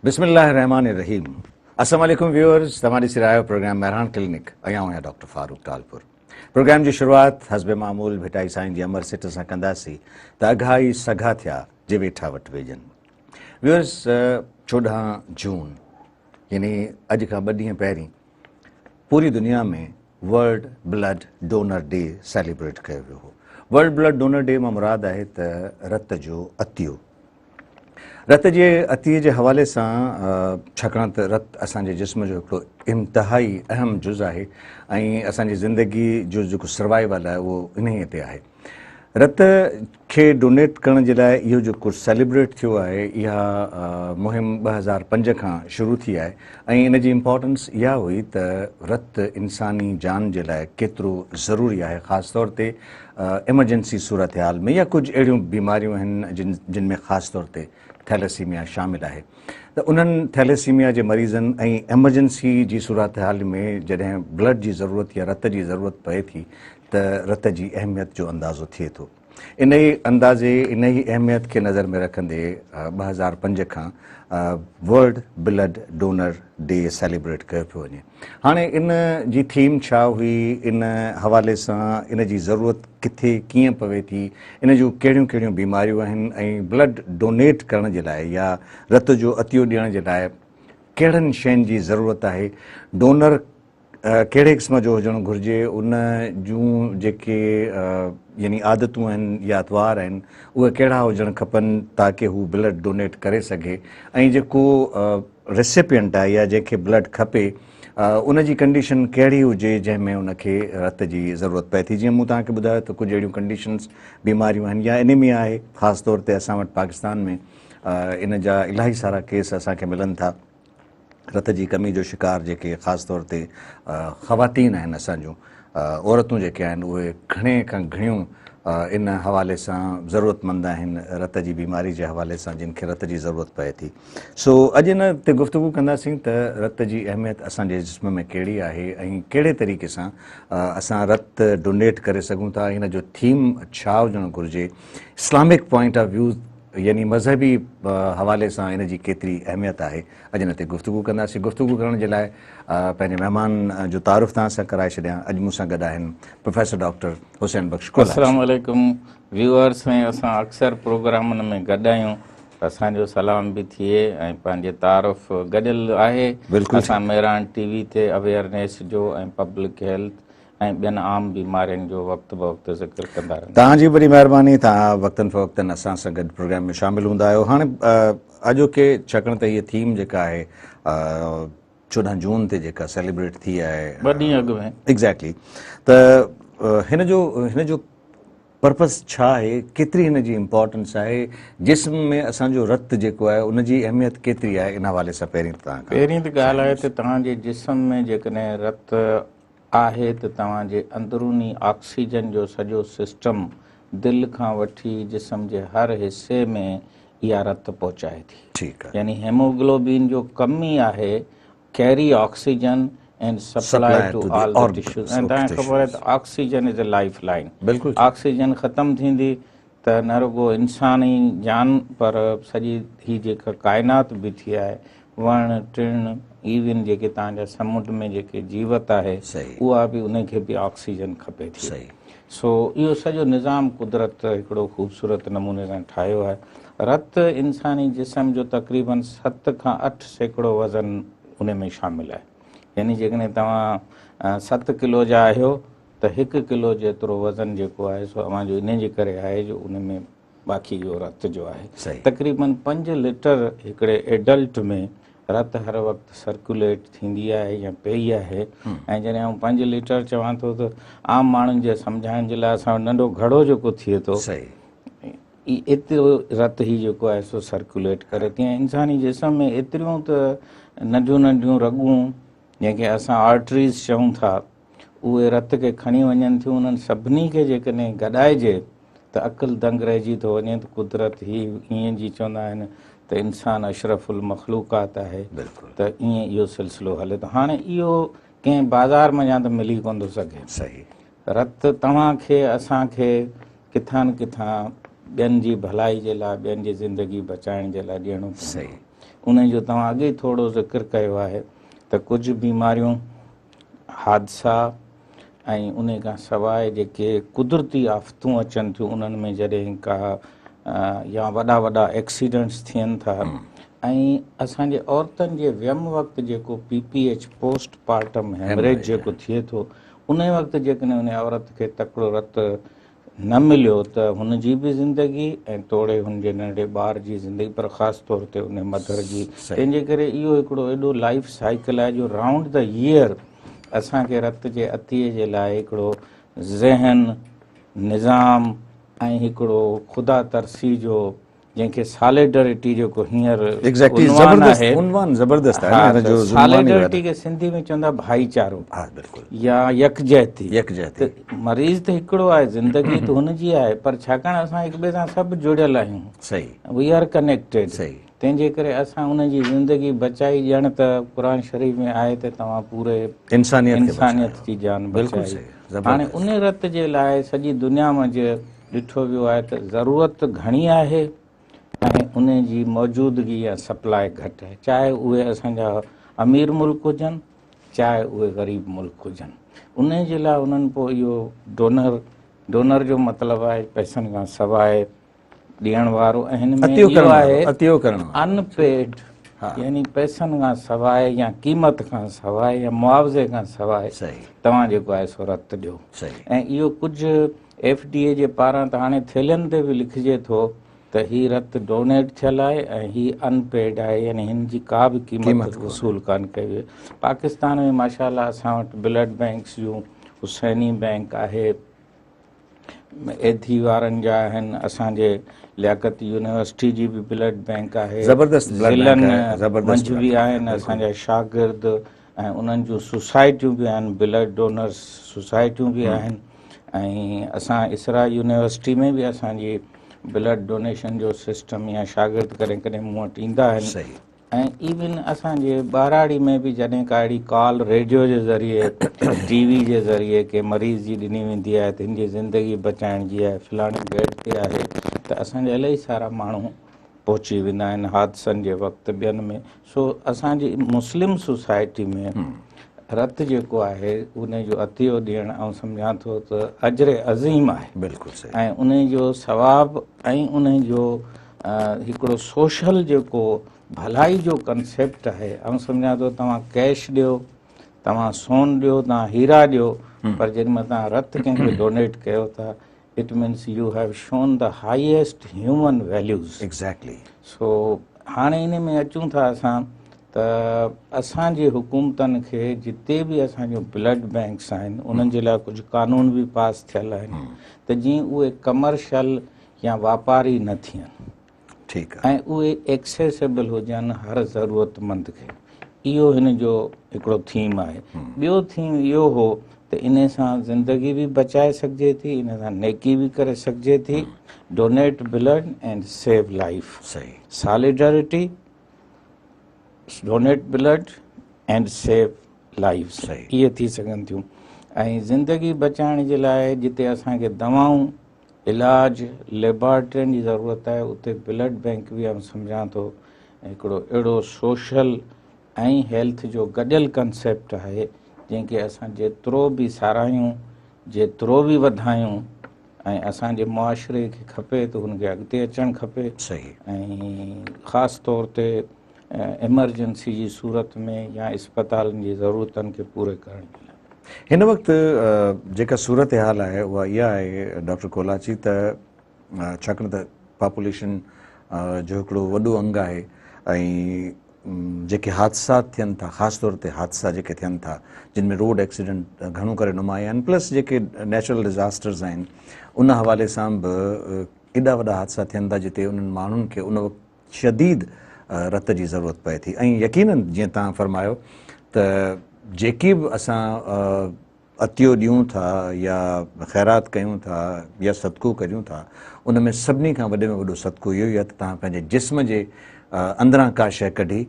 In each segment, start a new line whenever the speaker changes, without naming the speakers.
بسم الله الرحمٰن الرحيم السلام عليڪم ويورز توهان ڏسي رهيا آهيو پروگرام مهراڻ ڪلينڪ ۽ آئون آهيان ڊاڪٽر فاروق ٽالپور پروگرام جي شروعات حسب معمول ڀٽائي سائين جي امر سٽ سان ڪنداسين ته اگها ئي سگها ٿيا جي ويٺا وٽ ويڄن ويورز 14 جون يعني اڄ کان ٻه ڏينهن پهرين پوري دنيا ۾ world blood donor day celebrate ڪيو ويو هو. ورلڊ بلڊ ڊونر ڊي مان مراد آهي ته رت جو عطيو. رت جي عطيي جي حوالي سان ڇاڪاڻ ته رت اسان جي جسم جو هڪڙو انتهائي اهم جز آهي ۽ اسان جي زندگي جو جيڪو سروائيول آهي اهو انهيء تي آهي. رت کي ڊونيٽ ڪرڻ جي لاء اهو جيڪو سيليبريٽ ٿيو آهي اها مهم 2005 کان شروع ٿي آهي ۽ ان جي امپارٽنس اها هئي ته رت انساني جان جي لاء ڪيترو ضروري آهي خاص طور تي ايمرجنسي صورتحال ۾ يا ڪجهه اهڙيون بيماريون آهن جن جن ۾ خاص طور تي ٿيليسيميا شامل آهي ته انهن ٿيليسيميا جي مريضن ۽ ايمرجنسي جي صورتحال ۾ جڏهن بلڊ جي ضرورت يا رت جي ضرورت پئي ٿي ته رت جي اهميت جو اندازو ٿئي ٿو. انهيء اندازي، انهيء اهميت کي نظر ۾ رکندي 2005 کان world blood donor day celebrate ڪيو پيو وڃي. هاڻي ان جي ٿيم ڇا هئي، ان حوالي سان ان جي ضرورت ڪٿي ڪيئن پوي ٿي، ان جون ڪهڙيون ڪهڙيون بيماريون آهن ۽ بلڊ ڊونيٽ ڪرڻ جي لاء يا رت جو عطيو ڏيڻ جي لاء ڪهڙن شين جي ضرورت آهي، ڊونر ڪهڙي قسم جو هجڻ گهرجي، ان جون جيڪي يعني عادتون آهن يا اطوار آهن اهي ڪهڙا هجڻ کپن تاڪه هو بلڊ ڊونيٽ ڪري سگهي ۽ جيڪو ريسيپينٽ آهي يا جنهن کي بلڊ کپي ان جي ڪنڊيشن ڪهڙي هجي جنهن ۾ ان کي رت جي ضرورت پئي ٿي. جيئن مون توهان کي ٻڌايو ته ڪجهه اهڙيون ڪنڊيشنز بيماريون آهن يا انيميا آهي خاص طور تي اسان وٽ پاڪستان ۾ ان جا الاهي سارا ڪيس اسان کي ملن ٿا. رت جي ڪمي جو شڪار جيڪي خاص طور تي خواتين آهن اسان جون عورتون جيڪي آهن اهي گهڻي کان گهڻيون ان حوالي سان ضرورتمند آهن رت جي بيماري جي حوالي سان جن کي رت جي ضرورت پئي ٿي سو اڄ ان تي گفتگو ڪنداسين ته رت جي اهميت اسان جي جسم ۾ ڪهڙي آهي ۽ ڪهڙي طريقي سان اسان رت ڊونيٽ ڪري سگهون ٿا ان جو ٿيم ڇا هجڻ گهرجي اسلامڪ پوائنٽ آف ويو يعني مذهبي حوالي سان ان جي ڪيتري اهميت آهي اڄ ان تي گفتگو ڪنداسين. گفتگو ڪرڻ جي لاء پنهنجي مهمان جو تعارف توهان سان ڪرائي ڇڏيان. اڄ مون سان گڏ آهن پروفيسر ڊاڪٽر حسين بخش ڪولاچ.
السلام عليڪم ويوئرس ۽ اسان اڪثر پروگرامن ۾ گڏ آهيون اسان جو سلام به ٿئي ۽ پنهنجي تعارف گڏيل آهي اسان مهراڻ ٽي وي تي اويئرنيس جو ۽ پبلڪ هيلٿ ۽ ٻين عام بيمارين جو وقت بوقت ذڪر ڪندا رهندا.
توهان جي وڏي مهرباني توهان وقتن فوقتن اسان سان گڏ پروگرام ۾ شامل هوندا آهيو. هاڻي اڄوڪي ڇاڪاڻ ته هيء ٿيم جيڪا آهي 14 جون تي جيڪا سيليبريٽ ٿي آهي
ٻه ڏينهن اڳ ۾
ايگزيڪٽلي ته هن جو هن جو پرپس ڇا آهي ڪيتري هن جي امپارٽنس آهي جسم ۾ اسان جو رت جيڪو آهي ان جي اهميت ڪيتري آهي ان حوالي سان پهرين ته توهان کان
پهرين ته ڳالهه آهي ته توهان جي جسم ۾ جيڪڏهن رت آهي ته توهان جي اندروني آڪسيجن جو سڄو سسٽم دل کان وٺي جسم جي هر حصي ۾ اها رت پهچائي ٿي.
ٺيڪ آهي.
يعني هيموگلوبين جو ڪم ئي آهي carry oxygen and supply to all the tissues ۽ توهان کي خبر آهي ته oxygen is a life line.
بلڪل.
آڪسيجن ختم ٿيندي ته نه رڳو انساني جان پر سڄي هي جيڪا ڪائنات بيٺي آهي، وڻ ٽڻ ايون جيڪي توهان جا سمنڊ ۾ جيڪي جيوت آهي اها به ان کي به آڪسيجن کپي ٿي. سو اهو سڄو نظام قدرت هڪڙو خوبصورت نموني سان ٺاهيو آهي. رت انساني جسم جو تقريبن 7 کان 8% وزن ان ۾ شامل آهي. يعني جيڪڏهن توهان 7 ڪلو جا آهيو ته هڪ ڪلو جيترو وزن جيڪو آهي سو اوهان جو انهي جي ڪري آهي جو ان ۾ باقي اهو رت جو آهي. تقريبن 5 ليٽر هڪڙي ايڊلٽ ۾ رت هر وقت سرڪيوليٽ ٿيندي آهي يا پئي آهي ۽ جڏهن آئون 5 ليٽر چوان ٿو ته عام ماڻهن جي سمجهائڻ جي لاء اسان وٽ ننڍو گهڙو جيڪو ٿئي ٿو ايترو رت هي جيڪو آهي سو سرڪيوليٽ ڪري ٿي ۽ انساني جسم ۾ ايتريون ته ننڍيون ننڍيون رڳون جنهن کي اسان آرٽريز چئون ٿا اهي رت کي کڻي وڃن ٿيون، انهن سڀني کي جيڪڏهن گڏائجي ته عقل دنگ رهجي ٿو وڃي ته قدرت هي ائين جي چوندا آهن ته انسان اشرف المخلوقات آهي ته ائين اهو سلسلو هلي ٿو. هاڻي اهو ڪنهن بازار منجهان ته ملي ڪونه ٿو سگهي. رت توهان کي اسان کي ڪٿان نه ڪٿان ٻين جي ڀلائي جي لاء ٻين جي زندگي بچائڻ جي لاء ڏيڻو پوندو. ان جو توهان اڳي ٿورو ذڪر ڪيو آهي ته ڪجهه بيماريون، حادثا ۽ ان کان سواء جيڪي قدرتي آفتون اچن ٿيون انهن ۾ جڏهن ڪا يا وڏا وڏا ايڪسيڊنٽس ٿين ٿا ۽ اسان جي عورتن جي ويم وقت جيڪو P P H post partum haemorrhage جيڪو ٿئي ٿو ان وقت جيڪڏهن ان عورت کي تڪڙو رت نه مليو ته هن جي به زندگي ۽ توڙي هن جي ننڍڙي ٻار جي زندگي پر خاص طور تي ان مڌر جي تنهن جي ڪري اهو هڪڙو ايڏو لائف سائيڪل آهي جو رائونڊ the air اسان کي رت جي عطيي جي لاء هڪڙو ذهن نظام ۽ هڪڙو خدا ترسي جو جنهن کي ساليڊرٽي جيڪو هينئر
ايگزيڪٽلي زبردست عنوان زبردست آهي
نه جو ساليڊرٽي کي سنڌي ۾ چوندا ڀائيچارو
ها بلڪل
يا يڪجهتي
يڪجهتي
مريض ته هڪڙو آهي زندگي ته هن جي آهي پر ڇاڪاڻ اسان هڪ ٻئي سان سڀ جڙيل آهيون
صحيح
وي آر ڪنيڪٽيڊ
صحيح
تنهن جي ڪري اسان ان جي زندگي بچائي ڄڻ ته قرآن شريف ۾ آهي ته توهان پوري
انسانيت
انسانيت جي جان بچائي هاڻي ان رت جي لاء سڄي دنيا منجهه ڏٺو ويو آهي ته ضرورت گهڻي آهي ۽ ان جي موجودگي يا سپلاء گهٽ آهي چاهي اهي اسان جا امير ملڪ هجن چاهي اهي غريب ملڪ هجن ان جي لاء انهن پوء اهو ڊونر ڊونر جو مطلب آهي پئسن کان سواء ڏيڻ وارو ۽ هن ۾ اهو آهي
عطيو ڪرڻ
ان پيڊ يعني پئسن کان سواء يا قيمت کان سواء يا معاوضي کان سواء توهان جيڪو آهي سو رت ڏيو ۽ اهو ڪجهه ايف ڊي اي جي پاران ته هاڻي ٿيلهن تي به لکجي ٿو ته هي رت ڊونيٽ ٿيل آهي ۽ هي ان پيڊ آهي يعني هن جي ڪا به قيمت وصول ڪانه ڪئي وئي. پاڪستان ۾ ماشاء الله اسان وٽ بلڊ بئنڪس جون حسيني بئنڪ آهي، ايڌي وارن جا آهن، اسان جي لياقت يونيورسٽي جي به بلڊ بئنڪ آهي،
زبردست بلڊ
ضلعن
بئنڪ آهي، زبردست
منجهه
بلڊ
به
بئنڪ آهي،
آهن، اسان
بلڪل.
جا شاگرد ۽ انهن جون سوسائٽيون به آهن، بلڊ ڊونرس سوسائٽيون به آهن ۽ اسان اسرا يونيورسٽي ۾ به اسان جي بلڊ ڊونيشن جو سسٽم يا شاگرد ڪڏهن ڪڏهن مون وٽ ايندا آهن
صحيح.
۽ ايون اسان جي ٻهراڙي ۾ به جڏهن ڪا اهڙي ڪال ريڊيو جي ذريعي ٽي وي جي ذريعي ڪنهن مريض جي ڏني ويندي آهي ته هن جي زندگي بچائڻ جي آهي فلاڻي بيڊ تي آهي ته اسان جا الاهي سارا ماڻهو پهچي ويندا آهن حادثن جي وقت ٻين ۾ سو اسان جي مسلم سوسائٽي ۾ رت جيڪو آهي ان جو عطيو ڏيڻ آئون سمجهان ٿو ته اجر عظيم آهي
بلڪل صحيح
۽ ان جو ثواب ۽ ان جو هڪڙو سوشل جيڪو ڀلائي جو ڪنسيپٽ آهي آئون سمجهان ٿو توهان ڪيش ڏيو توهان سون ڏيو توهان هيرا ڏيو پر جيڏي مهل توهان رت ڪنهن کي ڊونيٽ ڪيو ٿا it means you have shown the highest human values.
Exactly.
سو هاڻي ان ۾ اچون ٿا اسان ته اسان جي حڪومتن کي جتي به اسان جون بلڊ بينڪس آهن انهن جي لاء ڪجهه قانون به پاس ٿيل آهن ته جيئن اهي ڪمرشل يا واپاري نه ٿين
ٺيڪ
۽ اهي ايڪسيسبل هجن هر ضرورتمند کي اهو هن جو هڪڙو ٿيم آهي ٻيو ٿيم اهو هو ته ان سان زندگي به بچائي سگهجي ٿي ان سان نيڪي به ڪري سگهجي ٿي donate blood and save life
صحيح
solidarity donate blood and save life اهي ٿي سگهن ٿيون ۽ زندگي بچائڻ جي لاء جتي اسان کي دوائون علاج ليبارٽرين جي ضرورت آهي اتي بلڊ بينڪ به آئون سمجهان ٿو هڪڙو اهڙو سوشل ۽ هيلٿ جو گڏيل ڪنسيپٽ آهي جنهن کي اسان جيترو به ساراهيون جيترو به وڌايون ۽ اسان جي معاشري کي کپي ته هن کي اڳتي اچڻ کپي
صحيح
۽ خاص طور تي ايمرجنسي جي صورت ۾ يا اسپتالن جي ضرورتن کي پوري ڪرڻ جي لاء.
هن وقت جيڪا صورتحال آهي اها اها آهي ڊاڪٽر ڪولاچي ته ڇاڪاڻ ته پاپوليشن جو هڪڙو وڏو انگ آهي ۽ جيڪي حادثات ٿين ٿا خاص طور تي حادثا جيڪي ٿين ٿا جن ۾ روڊ ايڪسيڊنٽ گهڻو ڪري نمايان آهن پلس جيڪي نيچرل ڊزاسٽرز آهن ان حوالي سان به ايڏا وڏا حادثا ٿين ٿا جتي انهن ماڻهن کي ان وقت شديد رت جي ضرورت پئي ٿي ۽ يقينن جيئن توهان فرمايو ته جيڪي به اسان عطيو ڏيون ٿا يا خيرات ڪيون ٿا يا صدقو ڪريون ٿا ان ۾ سڀني کان وڏي ۾ وڏو صدقو اهو ئي آهي ته توهان پنهنجي جسم جي اندران ڪا شيء ڪڍي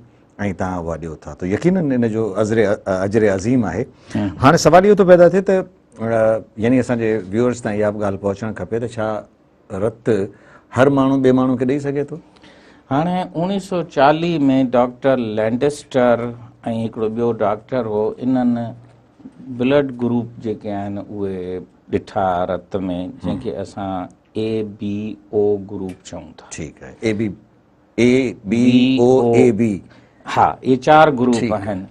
۽ توهان اها ڏيو ٿا ته يقينن ان جو اجر عظيم آهي. هاڻي سوال اهو ٿو پيدا ٿئي ته يعني اسان جي ويورز تائين اها به ڳالهه پهچڻ کپي ته ڇا رت هر ماڻهو ٻئي ماڻهو کي ڏئي سگهي ٿو؟
هاڻي 1940 ۾ ڊاڪٽر لينڊسٽر ۽ هڪڙو ٻيو ڊاڪٽر هو، انهن بلڊ گروپ جيڪي آهن اهي ڏٺا رت ۾، جنهن کي اسان اي بي او گروپ چئون ٿا.
ٺيڪ آهي، اي بي، اي بي او، اي بي.
ها، اهي چار گروپ آهن،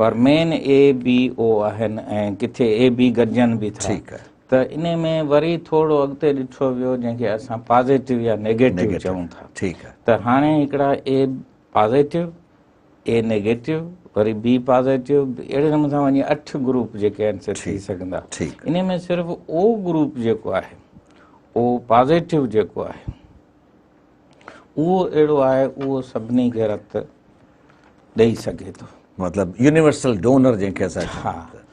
پر مين اي بي او آهن ۽ ڪٿي اي بي گڏجن به ٿا.
ٺيڪ آهي.
ته انهي ۾ وري ٿورو اڳتي ڏٺو ويو، جنهن کي اسان پازيٽو يا نيگيٽو چئون ٿا.
ٺيڪ آهي.
ته هاڻي هڪڙا اي پازيٽو، اي نيگيٽو، وري بي پازيٽو، اهڙي نموني سان وڃي 8 گروپ جيڪي آهن سي ٿي سگهندا. انهي ۾ صرف او گروپ جيڪو آهي، او پازيٽو جيڪو آهي، اهو اهڙو آهي، اهو سڀني کي رت ڏئي سگهي ٿو.
مطلب يونيورسل ڊونر جنهن کي اسان چئون ٿا.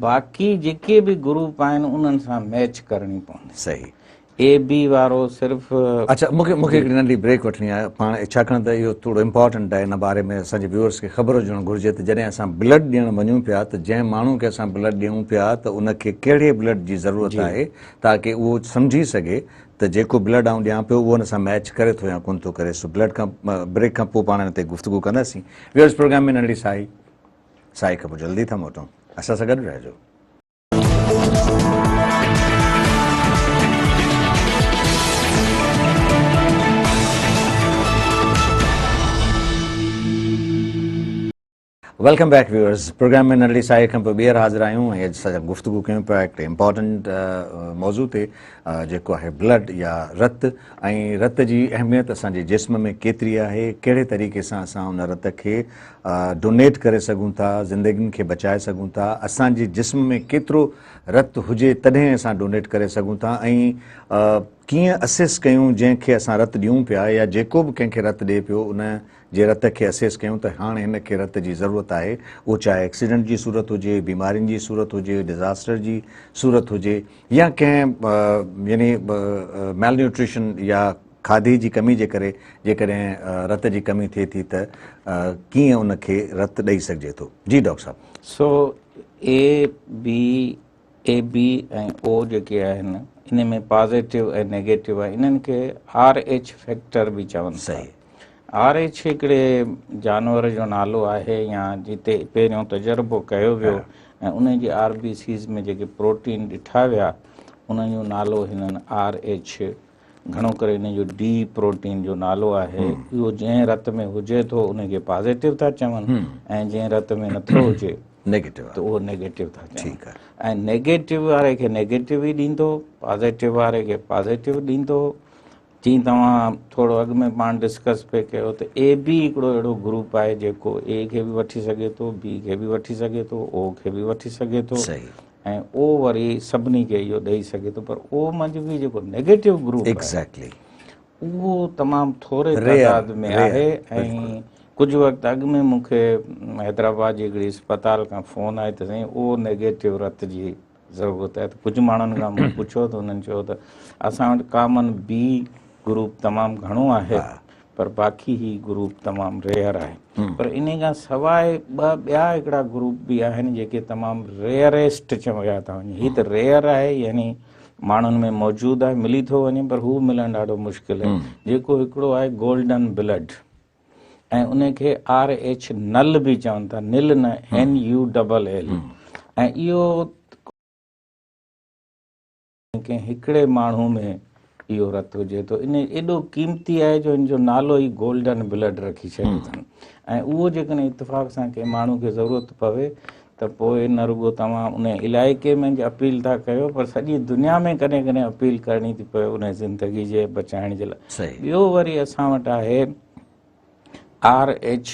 باقي جيڪي به گروپ آهن انهن سان ميچ ڪرڻي پوندي.
صحيح.
اي بي وارو صرف.
اڇا مونکي مونکي هڪڙي ننڍي بريڪ وٺڻي آهي پاڻ، ڇاڪاڻ ته اهو ٿورو امپارٽنٽ آهي، ان باري ۾ اسان جي ويورس کي خبر هجڻ گهرجي ته جڏهن اسان بلڊ ڏيڻ وڃون پيا ته جنهن ماڻهو کي اسان بلڊ ڏيون پيا ته ان کي ڪهڙي بلڊ جي ضرورت آهي، تاڪه اهو سمجهي سگهي ته جيڪو بلڊ آئون ڏيان پيو اهو ان سان ميچ ڪري ٿو يا ڪونه ٿو ڪري. سو بلڊ کان بريڪ کان پوء پاڻ ان تي گفتگو ڪنداسين. ويورس پروگرام ۾ ننڍڙي ساهي ساهي کان پوء جلدي ٿا موٽون، اسان سان گڏ رهجو. Welcome back viewers, programme ۾ ننڍڙي ساهي کان پوء ٻيهر حاضر آهيون ۽ اڄ اسان گفتگو ڪيون پيا هڪڙي امپورٽنٽ موضوع تي، جيڪو آهي بلڊ يا رت ۽ رت جي اهميت اسان جي جسم ۾ ڪيتري آهي، ڪهڙي طريقي سان اسان ان رت کي ڊونيٽ ڪري سگهون ٿا، زندگين کي بچائي سگهون ٿا، اسان جي جسم ۾ ڪيترو رت هجي تڏهن اسان ڊونيٽ ڪري سگهون ٿا ۽ ڪيئن اسيس ڪيون جنهن کي اسان رت ڏيون پيا يا جيڪو به ڪنهن کي رت ڏئي پيو ان جي رت کي اسيس ڪيون ته هاڻ هن کي رت جي ضرورت آهي، اهو چاهي ايڪسيڊنٽ جي صورت هجي، بيمارين جي صورت هجي، ڊزاسٽر جي صورت هجي يا ڪنهن يعني ميل نيوٽريشن يا کاڌي جي ڪمي جي ڪري جيڪڏهن رت جي ڪمي ٿئي ٿي ته ڪيئن ان کي رت ڏئي سگهجي ٿو. جي ڊاڪٽر صاحب.
سو اي بي اي بي ۽ او جيڪي آهن ان ۾ پازيٽو ۽ نيگيٽو آهي، انهن کي آر ايڇ فيڪٽر به چون ٿا. آر ايڇ هڪڙي جانور جو نالو آهي يا جتي پهريون تجربو ڪيو ويو ۽ ان جي آر بي سيز ۾ جيڪي پروٽين ڏٺا ويا انهن جو نالو هنن آر ايڇ، گهڻو ڪري ان جو ڊي پروٽين جو نالو آهي. اهو جنهن رت ۾ هجي ٿو ان کي پازيٽو ٿا چون ۽ جنهن رت ۾ نٿو هجي
نيگيٽو
ته اهو نيگيٽو ٿا چون. ۽ نيگيٽو واري کي نيگيٽو ئي ڏيندو، پازيٽو واري کي پازيٽو ڏيندو. جيئن توهان ٿورو اڳ ۾ پاڻ ڊسڪس پئي ڪيو ته اي بي هڪڙو اهڙو گروپ آهي جيڪو اي کي به وٺي سگهي ٿو، بي کي به وٺي سگهي ٿو، او کي به وٺي سگهي ٿو ۽ او وري سڀني کي اهو ڏئي سگهي ٿو، پر او منجهه به جيڪو نيگيٽو گروپ آهي اهو تمام ٿوري تعداد ۾ آهي. ۽ ڪجهه وقت اڳ ۾ مون کي حيدرآباد جي هڪڙي اسپتال کان فون آئي ته سائين او نيگيٽو رت جي ضرورت آهي. ته ڪجهه ماڻهن کان مون پڇيو ته انهن چيو ته اسان وٽ ڪامن بي گروپ تمام گهڻو آهي پر باقي هي گروپ تمام ريئر آهي. پر انهي کان سواء ٻه ٻيا هڪڙا گروپ به آهن جيڪي تمام ريئريسٽ چيا ٿا وڃن. هي ته ريئر آهي، يعني ماڻهن ۾ موجود آهي، ملي ٿو وڃي، پر هو ملڻ ڏاڍو مشڪل آهي. جيڪو هڪڙو آهي گولڊن بلڊ ۽ ان کي آر ايڇ نل به چون ٿا، نل نه، اين يو ڊبل ايل، ۽ اهو ڪنهن هڪڙي ماڻهو ۾ اهو رت هجي ٿو. ان ايڏو قيمتي آهي جو ان جو نالو ئي گولڊن بلڊ رکي ڇڏيو اٿن. ۽ اهو جيڪڏهن اتفاق سان ڪنهن ماڻهو کي ضرورت پوي ته پوء نه رڳو توهان ان علائقي ۾ اپيل ٿا ڪيو پر سڄي دنيا ۾ ڪڏهن ڪڏهن اپيل ڪرڻي ٿي پوي ان زندگي جي بچائڻ جي لاء. ٻيو وري اسان وٽ آهي آر ايڇ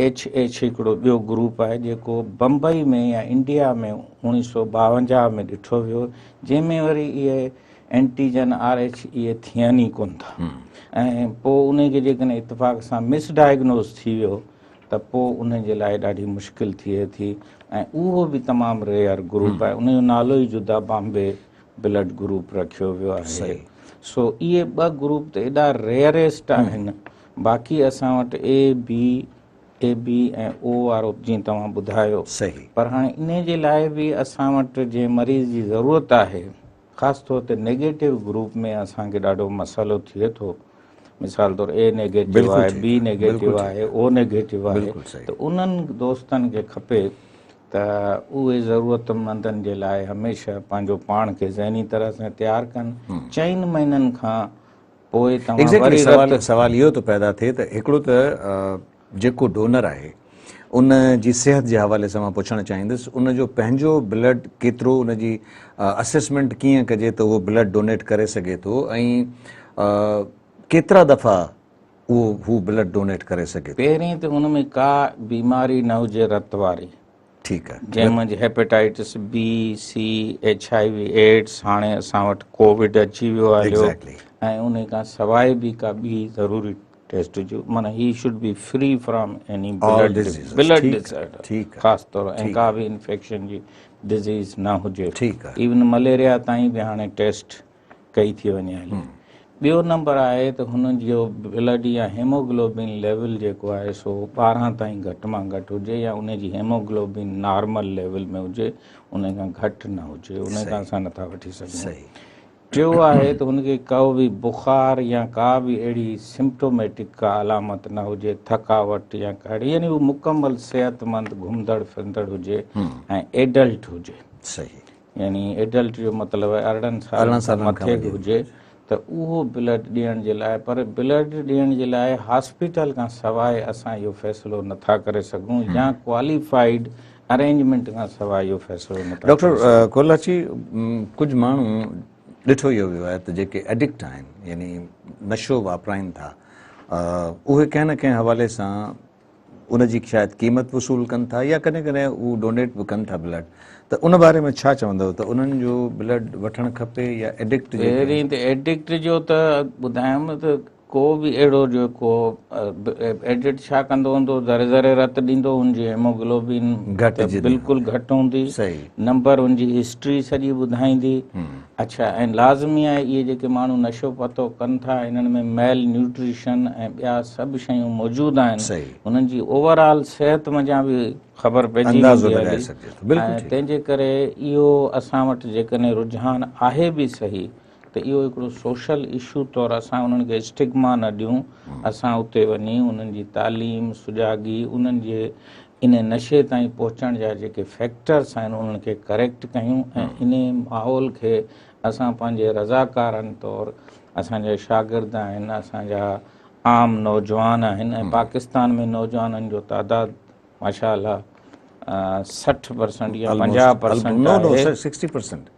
ايڇ ايڇ، هڪڙو ٻيو گروپ آهي جيڪو بمبئي ۾ يا انڊيا ۾ 1952 ۾ ڏٺو ويو، جنهن ۾ وري اهي اينٽيجن آر ايڇ اهي ٿين ئي ڪونه ٿا ۽ پوء ان کي جيڪڏهن اتفاق سان مس ڊائگنوز ٿي ويو ته پوء ان جي لاء ڏاڍي مشڪل ٿئي ٿي ۽ اهو به تمام ريئر گروپ آهي، ان جو نالو ئي جدا بامبي بلڊ گروپ رکيو ويو آهي. سو اهي ٻه گروپ ته ايڏا ريئريسٽ آهن، باقي اسان وٽ اي بي، اي بي ۽ او وارو جيئن توهان ٻڌايو. پر هاڻي انهي جي لاء به اسان وٽ جنهن مريض جي ضرورت آهي، خاص طور تي نيگيٽو گروپ ۾ اسان کي ڏاڍو مسئلو ٿئي ٿو. مثال طور اي نيگيٽو آهي، بي نيگيٽو آهي، او نيگيٽو آهي ته انهن دوستن کي کپي ته اهي ضرورتمندن جي لاء هميشه پنهنجو پاڻ کي ذهني طرح سان تيار ڪن. چئن مهينن کان پوء توهان وري رت.
سوال اهو ٿو پيدا ٿئي ته هڪڙو ته جيڪو ڊونر آهي ان جي صحت جي حوالي سان مان پڇڻ چاهيندس ان جو پنهنجو بلڊ ڪيترو ان جي اسيسمينٽ ڪيئن ڪجي ته اهو بلڊ ڊونيٽ ڪري سگهي ٿو ۽ ڪيترا دفعا اهو هو بلڊ ڊونيٽ ڪري سگهي ٿو.
پهرين ته ان ۾ ڪا بيماري نه هجي رت واري.
ٺيڪ آهي.
جنهن منجهه hepatitis B, C, H I V AIDS, هاڻي اسان وٽ ڪووڊ اچي ويو آهي ۽ ان کان سواء به ڪا ٻي ضروري ٽيسٽ جو معنيٰ he should be free from any blood blood disorder خاص طور ۽ ڪا به انفيڪشن جي ڊزيز نه هجي. ايون مليريا تائين به هاڻي ٽيسٽ ڪئي ٿي وڃي هلي. ٻيو نمبر آهي ته هن جو بلڊ يا هيموگلوبين ليول جيڪو آهي سو 12 تائين گهٽ مان گهٽ هجي يا ان جي هيموگلوبين نارمل ليول ۾ هجي، ان کان گهٽ نه هجي، ان کان اسان نٿا وٺي سگهون. ٽيو آهي ته هن کي ڪو به بخار يا ڪا به اهڙي سمپٽوميٽڪ ڪا علامت نه هجي، ٿڪاوٽ يا ڪا اهڙي، يعني هو مڪمل صحتمند گهمندڙ ڦرندڙ هجي ۽ ايڊلٽ هجي. يعني ايڊلٽ جو مطلب آهي 18 سالن کان مٿي هجي ته اهو بلڊ ڏيڻ جي لاء، پر بلڊ ڏيڻ جي لاء هاسپيٽل کان سواء اسان اهو فيصلو نٿا ڪري سگهون يا ڪواليفائيڊ ارينجمينٽ کان سواء اهو فيصلو نٿا
ڪري سگهون. ڊاڪٽر ڪولاچي، ڪجهه ماڻهو ڏٺو اهو ويو آهي ته جيڪي ايڊڪٽ آهن يعني نشو واپرائين ٿا اهي ڪنهن نه ڪنهن حوالي سان ان جي شايد قيمت وصول ڪن ٿا يا ڪڏهن ڪڏهن هو ڊونيٽ به ڪن ٿا بلڊ ته ان باري ۾ ڇا چوندؤ ته انهن جو بلڊ وٺڻ کپي يا ايڊڪٽ جيڪي
پهرين ته ايڊڪٽ جو ته ٻڌايم ته ڪو به اهڙو جيڪو ايڊڪٽ ڇا ڪندو هوندو ذري ذري رت ڏيندو ان جي هيموگلوبين
گهٽ
بلڪل گهٽ هوندي، نمبر ان جي هسٽري سڄي ٻڌائيندي. اڇا ۽ لازمي آهي اهي جيڪي ماڻهو نشو پتو ڪن ٿا انهن ۾ ميل نيوٽريشن ۽ ٻيا سڀ شيون موجود آهن انهن جي اوور آل صحت منجهان به خبر پئجي ويندي آهي ۽ تنهن جي ڪري اهو اسان وٽ جيڪڏهن رجحان آهي به صحيح ته اهو هڪڙو سوشل اشو طور اسان انهن کي اسٽگما نه ڏيون، اسان اتي وڃي انهن جي تعليم، سجاڳي، انهن جي ان نشي تائين پهچڻ جا جيڪي فيڪٽرس آهن انهن کي ڪريڪٽ ڪيون ۽ ان ماحول کي اسان پنهنجي رضاڪارن طور اسان جا شاگرد آهن، اسان جا عام نوجوان آهن ۽ پاڪستان ۾ نوجوانن جو تعداد ماشاء الله 60% يا 50% آهي،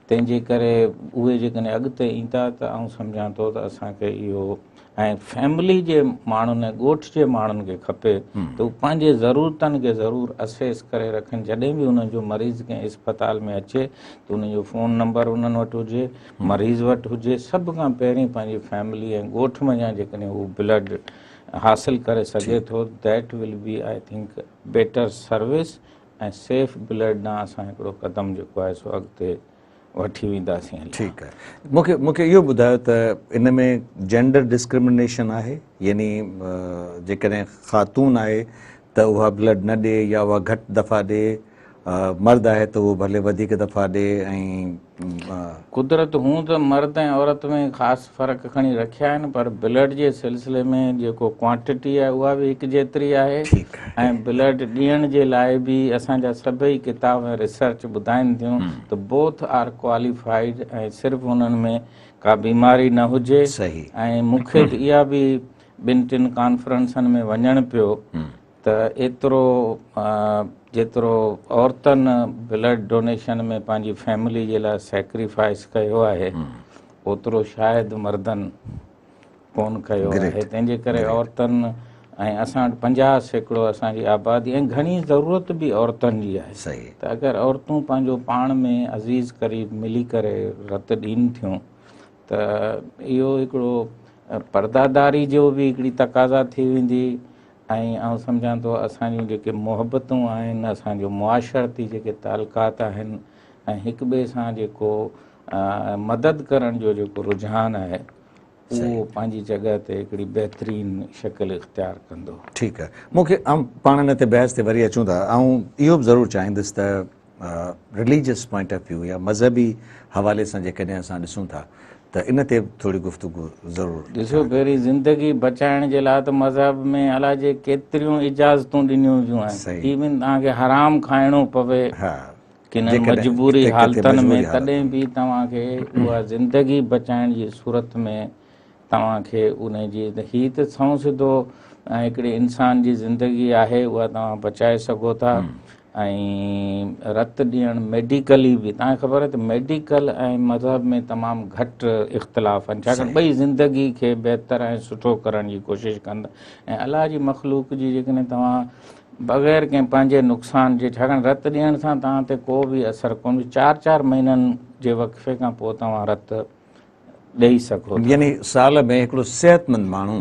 تنهن جي ڪري اهي جيڪڏهن اڳتي ايندا ته آئون سمجهان ٿو ته اسان کي اهو ۽ فيملي جي ماڻهن ۽ ڳوٺ جي ماڻهن کي کپي ته هو پنهنجي ضرورتن کي ضرور اسيس ڪري رکن. جڏهن به انهن جو مريض ڪنهن اسپتال ۾ اچي ته ان جو فون نمبر انهن وٽ هجي، مريض وٽ هجي. سڀ کان پهرين پنهنجي فيملي ۽ ڳوٺ منجهان جيڪڏهن هو بلڊ حاصل ڪري سگهي ٿو that will be I think better service ۽ safe blood ڏانهن اسان هڪڙو قدم جيڪو آهي سو اڳتي وٺي وينداسين هليا.
ٺيڪ آهي مونکي مونکي اهو ٻڌايو ته ان ۾ جينڊر ڊسڪرمنيشن آهي يعني جيڪڏهن خاتون آهي ته اها بلڊ نه ڏي يا اها گهٽ دفعا ڏي، مرد آهي ته اهو ڀلي وڌيڪ دفعا ڏي ۽.
قدرت هون ته مرد ۽ عورت ۾ خاص فرق کڻي رکيا آهن پر بلڊ جي سلسلي ۾ جيڪو ڪوانٽٽي آهي اها به هڪ جيتري آهي ۽ بلڊ ڏيڻ جي لاء به اسان جا سڀئي ڪتاب ۽ ريسرچ ٻڌائين ٿيون ته بوٿ آر ڪواليفائيڊ ۽ صرف انهن ۾ ڪا بيماري نه هجي ۽ مون کي ته اها به ٻن ٽن ڪانفرنسن ۾ وڃڻ پيو ته ايترو جيترو عورتن بلڊ ڊونيشن ۾ پنهنجي فيملي جي لاء سيڪريفائس ڪيو آهي اوترو شايد مردن ڪون ڪيو آهي. تنهن جي ڪري عورتن ۽ اسان وٽ 50% اسان جي آبادي ۽ گهڻي ضرورت به عورتن جي آهي ته اگر عورتون پنهنجو پاڻ ۾ عزيز قريب ملي ڪري رت ڏين ٿيون ته اهو هڪڙو پرداداري جو به هڪڙي تقاضا ٿي ويندي ۽ آئون سمجهان ٿو اسان جون جيڪي محبتون آهن، اسان جو معاشرتي جيڪي تعلقات آهن ۽ هڪ ٻئي سان جيڪو مدد ڪرڻ جو جيڪو رجحان آهي اهو پنهنجي جڳهه تي هڪڙي بهترين شڪل اختيار ڪندو.
ٺيڪ آهي مون کي آئون پاڻ ان تي بحث تي وري اچون ٿا. آئون اهو به ضرور چاهيندس ته رليجس پوائنٽ آف ويو يا مذهبي حوالي سان جيڪڏهن اسان ڏسون ٿا ته ته ان تي به ٿوري گفتگو ضرور.
ڏسو پهرين زندگي بچائڻ جي لاء ته مذهب ۾ الائجي ڪيتريون اجازتون ڏنيون ويون آهن، ايون توهان کي حرام کائڻو پوي ڪن مجبوري حالتن ۾ تڏهن به توهان کي اها زندگي بچائڻ جي صورت ۾ توهان کي ان جي هي ته سنئون سڌو هڪڙي انسان جي زندگي آهي اها توهان بچائي سگهو ٿا. ۽ رت ڏيڻ ميڊيڪلي به توهان کي خبر آهي ته ميڊيڪل ۽ مذهب ۾ تمام گهٽ اختلاف آهن، ڇاڪاڻ ٻئي زندگي کي بهتر ۽ سٺو ڪرڻ جي ڪوشش ڪن ٿا ۽ الله جي مخلوق جي جيڪڏهن توهان بغير ڪنهن پنهنجي نقصان جي، ڇاڪاڻ رت ڏيڻ سان توهان تي ڪو به اثر ڪونه، 4-4 مهينن جي وقفي کان پوء توهان رت ڏئي سگهو ٿا.
يعني سال ۾ هڪڙو صحتمند ماڻهو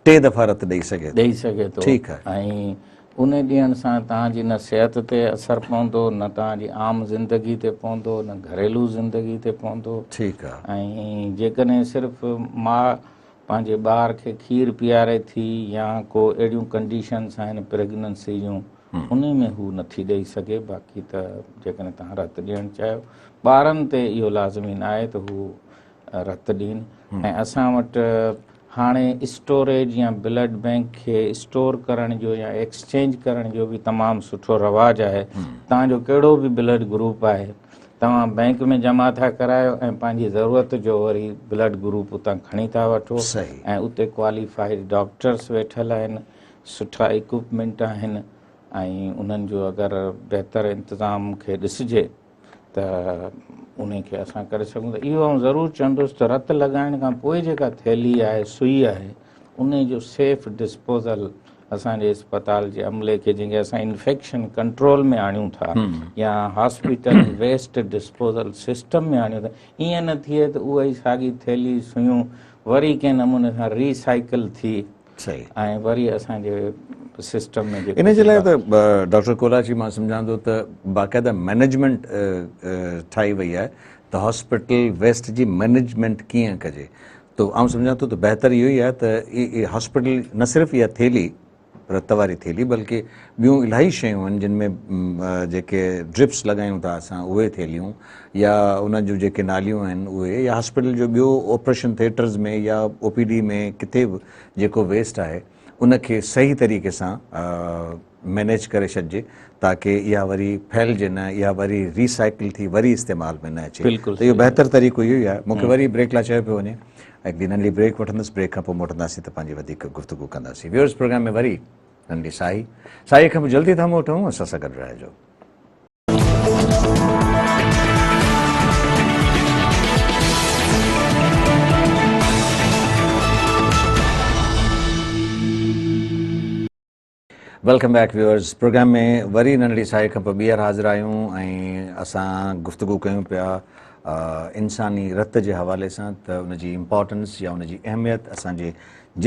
3 دفعا رت ڏئي سگهي ٿو.
ڏئي سگهي ٿو.
ٺيڪ آهي.
۽ ان ڏيڻ سان توهان جي نه صحت تي اثر پوندو، نه توهان جي عام زندگي تي پوندو، نه گهريلو زندگي تي پوندو.
ٺيڪ آهي.
۽ جيڪڏهن صرف ماء پنهنجي ٻار کي کير پياري ٿي يا ڪو اهڙيون ڪنڊيشنس آهن پريگننسي جون، ان ۾ هو نٿي ڏئي سگهي. باقي ته جيڪڏهن توهان رت ڏيڻ چاهيو، ٻارن تي اهو لازمي نه آهي ته هو رت ڏين. ۽ اسان وٽ هاڻي اسٽوريج يا بلڊ بينڪ کي اسٽور ڪرڻ جو يا ايڪسچينج ڪرڻ جو به تمام سٺو رواج آهي. توهان جو ڪهڙو به بلڊ گروپ آهي، توهان بينڪ ۾ جمع ٿا ڪرايو ۽ پنهنجي ضرورت جو وري بلڊ گروپ اتان کڻي ٿا وٺو. ۽ اتي ڪواليفائيڊ ڊاڪٽرس ويٺل آهن، سٺا اڪوپمينٽ آهن ۽ انهن جو اگر بهتر انتظام کي ڏسجي ته انهي کي اسان ڪري سگهون ٿا. اهو آئون ضرور چوندس ته رت لڳائڻ کان پوء جيڪا ٿيلهي آهي، سئي آهي، انهي جو سيف ڊسپوزل اسان جي اسپتال جي عملي کي، جنهن کي اسان انفيڪشن ڪنٽرول ۾ آڻيون ٿا يا هاسپيٽل ويسٽ ڊسپوزل سسٽم ۾ آڻيون ٿا، ائين نه ٿئي ته اها ئي ساڳي ٿيلهي سيون وري ڪنهن نموني سان ريسائيڪل ٿي ۽ وري اسان جي سسٽم ۾ جيڪو
ان جي لاء ته ڊاڪٽر ڪولاچي مان سمجهان ٿو ته باقاعده مئنيجمينٽ ٺاهي وئي آهي ته هاسپيٽل ويسٽ جي مئنيجمينٽ ڪيئن ڪجي، ته آئون سمجهان ٿو ته بهتر اهو ئي آهي ته هاسپيٽل نه صرف اها ٿيلهي رت واري ٿيلهي بلڪه ٻيون الاهي شيون آهن جن ۾ جيڪي ڊرپس لڳايون ٿا اسان اهي ٿيلهيون يا انهن جون جيڪي ناليون آهن اهي يا هاسپيٽل جو ٻيو آپريشن ٿيٽرز ۾ يا او پي ڊي ۾ ڪٿي به جيڪو ويسٽ آهي ان کي صحيح طريقي سان مينيج ڪري ڇڏجي تاڪه اها وري ڦهلجي نه، اها وري ري سائيڪل ٿي وري استعمال ۾ نه اچي. ته اهو بهتر طريقو اهو ئي آهي. مون کي وري بريڪ لاء چيو پيو وڃي، هڪڙي ننڍڙي بريڪ وٺندس، بريڪ کان پوء موٽنداسين ته پنهنجي وڌيڪ گفتگو ڪنداسين. ويورز پروگرام ۾ وري ننڍڙي ساهي، ساهي کان پوء جلدي ٿا موٽون، اسان سان گڏ رهجو. Welcome back viewers, programme ۾ وري ننڍڙي ساهي کان پوء ٻيهر حاضر آهيون ۽ اسان گفتگو ڪيون پيا انساني رت جي حوالي سان ته ان جي امپارٽنس يا ان جي اهميت اسان جي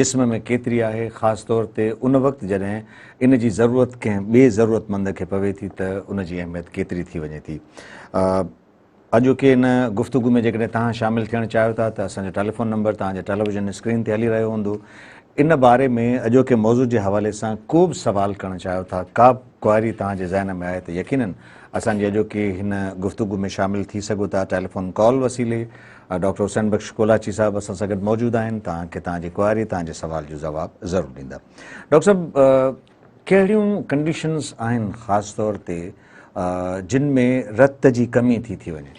جسم ۾ ڪيتري آهي، خاص طور تي ان وقت جڏهن ان جي ضرورت ڪنهن ٻئي ضرورتمند کي پوي ٿي ته ان جي اهميت ڪيتري ٿي وڃي ٿي. اڄوڪي ان گفتگو ۾ جيڪڏهن توهان شامل ٿيڻ چاهيو ٿا ته اسان جو ٽيليفون نمبر توهان جي ٽيليويزن اسڪرين تي هلي رهيو هوندو. ان باري ۾ اڄوڪي موضوع جي حوالي سان ڪو به سوال ڪرڻ چاهيو ٿا، ڪا به ڪوائري توهان جي ذهن ۾ آهي ته يقينن اسان جي اڄوڪي هن گفتگو ۾ شامل ٿي سگهو ٿا. ٽيليفون ڪال وسيلي ڊاڪٽر حسين بخش ڪولاچي صاحب اسان سان گڏ موجود آهن، توهان کي توهان جي ڪوائري، توهان جي سوال جو جواب ضرور ڏيندا. ڊاڪٽر صاحب ڪهڙيون ڪنڊيشنز آهن خاص طور تي جن ۾ رت جي ڪمي ٿي ٿي وڃي؟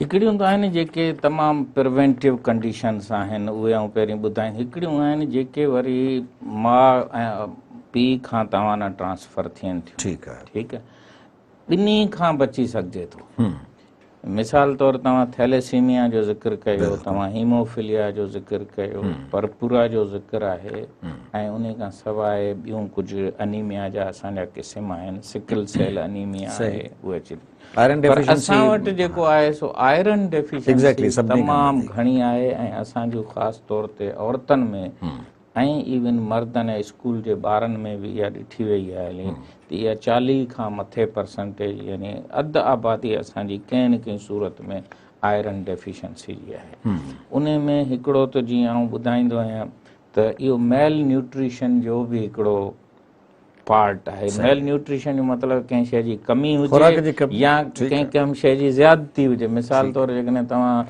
هڪڙيون ته آهن جيڪي تمام پريونٽو ڪنڊيشنز آهن اهي آئون پهرين ٻڌائين، هڪڙيون آهن جيڪي وري ماء ۽ پيء کان توهان ڏانهن ٽرانسفر ٿين ٿيون.
ٺيڪ آهي.
ٺيڪ آهي، ٻنهي کان بچي سگهجي ٿو. مثال طور توهان ٿيليسيميا جو ذڪر ڪيو، توهان هيموفيليا جو ذڪر ڪيو، پرپورا جو ذڪر آهي ۽ انهي کان سواء ٻيون ڪجهه انيميا جا اسان جا قسم آهن، سڪل سيل انيميا آهي، اهي اچي ٿي. پر اسان وٽ جيڪو آهي سو آئرن ڊيفيشنسي تمام گهڻي آهي ۽ اسان جون خاص طور تي عورتن ۾ ۽ ايون مردن ۽ اسڪول جي ٻارن ۾ به اها ڏٺي وئي آهي ته اها 40 کان مٿي پرسنٽيج يعني اڌ آبادي اسان جي ڪنهن نه ڪنهن صورت ۾ آئرن ڊيفيشنسي جي آهي. ان ۾ هڪڙو ته جيئن آئون ٻڌائيندو آهيان ته اهو ميل نيوٽريشن جو به هڪڙو پارٽ آهي. ميل نيوٽريشن جو مطلب ڪنهن شيء جي ڪمي هجي يا ڪنهن ڪنهن شيء جي زيادتي هجي. مثال طور جيڪڏهن توهان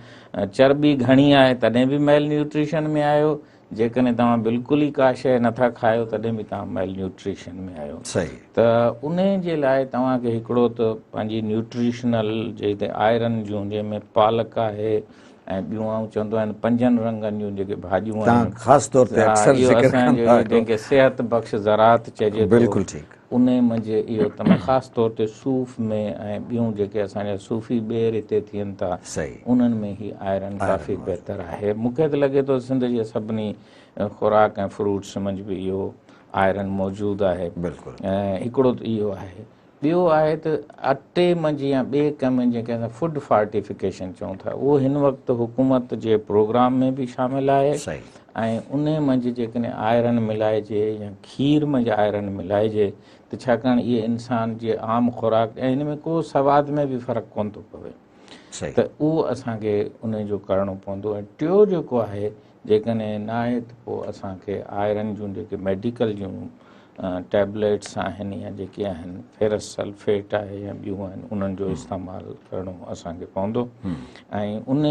چرٻي گهڻي آهي تڏهن به ميل نيوٽريشن ۾ آهيو، جيڪڏهن توهان بلڪل ئي ڪا شيء نٿا کايو تڏهن به توهان ميل نيوٽريشن ۾ آهيو. ته انهي جي لاء توهان کي هڪڙو ته پنهنجي نيوٽريشنل جيڪي آئرن جون جنهن ۾ پالڪ آهي ۽ ٻيون آئون چوندو آهيان پنجن رنگن جون جيڪي ڀاڄيون آهن،
توهان خاص طور تي اڪثر ذڪر ڪندا آهيو،
جنهن کي صحت بخش زراعت چئجي ٿو،
بلڪل ٺيڪ،
انهي منجهه اهو تمام خاص طور تي صوف ۾ ۽ ٻيون جيڪي اسان جا صوفي ٻير هتي ٿين ٿا انهن ۾ هي آئرن ڪافي بهتر آهي. مون کي ته لڳي ٿو سنڌ جي سڀني خوراڪ ۽ فروٽس منجهه به اهو آئرن موجود آهي.
بلڪل.
هڪڙو ته اهو آهي. ٻيو آهي ته اٽي منجهه يا ٻئي ڪنهن ۾ جنهن کي اسان فوڊ فارٽيفڪيشن چئون ٿا اهو هن وقت حڪومت جي پروگرام ۾ به شامل آهي ۽ انهي منجهه جيڪڏهن آئرن ملائجي يا کير منجهه آئرن ملائجي ته ڇاڪاڻ اهي انسان جي عام خوراڪ ۽ هن ۾ ڪو سواد ۾ به فرق ڪونه ٿو پوي ته اهو اسان کي انهي جو ڪرڻو پوندو. ۽ ٽيو جيڪو آهي جيڪڏهن نه آهي ته پوء اسان کي آئرن جون جيڪي ميڊيڪل جون ٽيبليٽس آهن يا جيڪي آهن فيرس سلفيٽ آهي يا ٻيون آهن انهن جو استعمال ڪرڻو اسان کي پوندو. ۽ ان